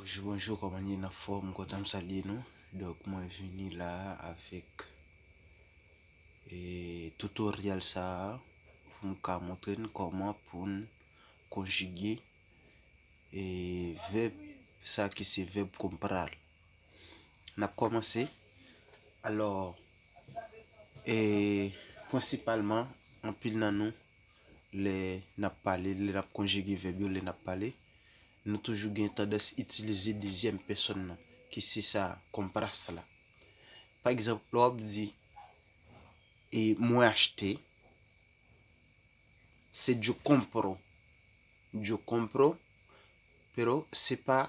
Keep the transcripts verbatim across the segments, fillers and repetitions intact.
Bonjou, bonjou, kòman n ye, n anfòm? M kontan m salye nou. Donk, mwen vini la avèk e, tutorial sa a pou m ka montre n kòman pou n konjige e, vèb sa ki se vèb comprar. N ap kòmanse. Alò, e, prensipalman, anpil nan nou, lè n ap pale, lè n ap konjige vèb yo, lè n ap pale, nou toujou gen tandans itilize dezyèm pèsòn nan, ki se sa, compras la. Pa egzanp, lè w ap di, e, mwen achte, se yo compro. Yo compro, pero se pa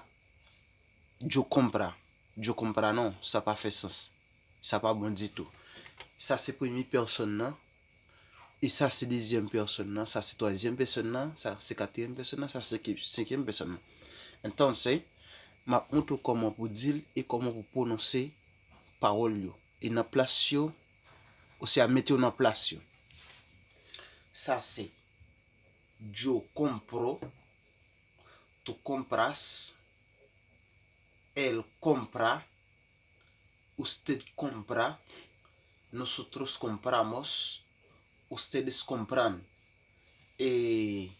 yo compra. Yo compra non, sa pa fè sans. Sa pa bon ditou. Sa se premye pèsòn nan. E sa se dezyèm pèsòn nan. Sa se twazyèm pèsòn nan. Sa se katriyèm pèsòn nan. Sa se senkyèm pèsòn nan. Entonces, m ap montre w kòman pou di l e kòman pou pwononse pawòl yo. E nan plas yo, oswa mete yo nan plas yo. Sa se yo compro, tú compras, él compra, usted compra, nosotros compramos, ustedes compran. E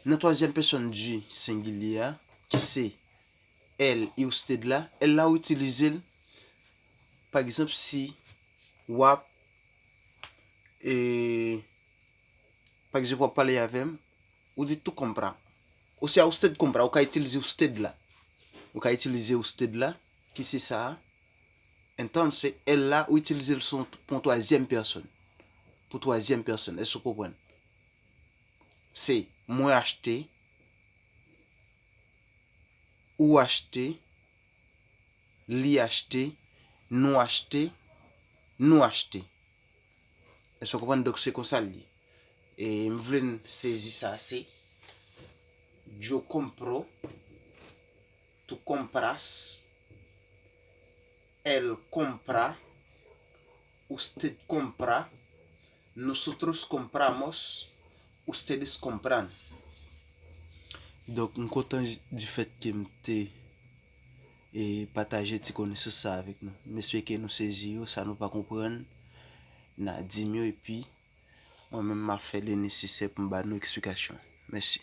nan twazyèm pèsòn di sengilye a, ki se él e usted la, él la ou itilize l, pa egzanp, si w ap, e, pa egzanp, w ap pale avè m, ou di tú compra. Oswa usted compra, ou ka itilize usted la. Ou ka itilize usted la, ki se sa a. Entonces, él la, ou itilize l sou, pou yon twazyèm pèsòn. Pou twazyèm pèsòn. Èske w konprann? Se mwen achte, ou achte, li achte, nou achte, nou achte. Èske w konprann? Donk, se konsa l ye. E m vle n sezi sa, se yo compro, tú compras, él compra, usted compra, nosotros compramos, ustedes compran. Donk, m kontan di fèt ke m te e pataje ti konesans sa avèk nou. M espere ke nou sezi yo, sa nou pa konprann, n a di m yo, epi mwen menm m ap fè le nesesè pou m ba nou eksplikasyon. Mèsi.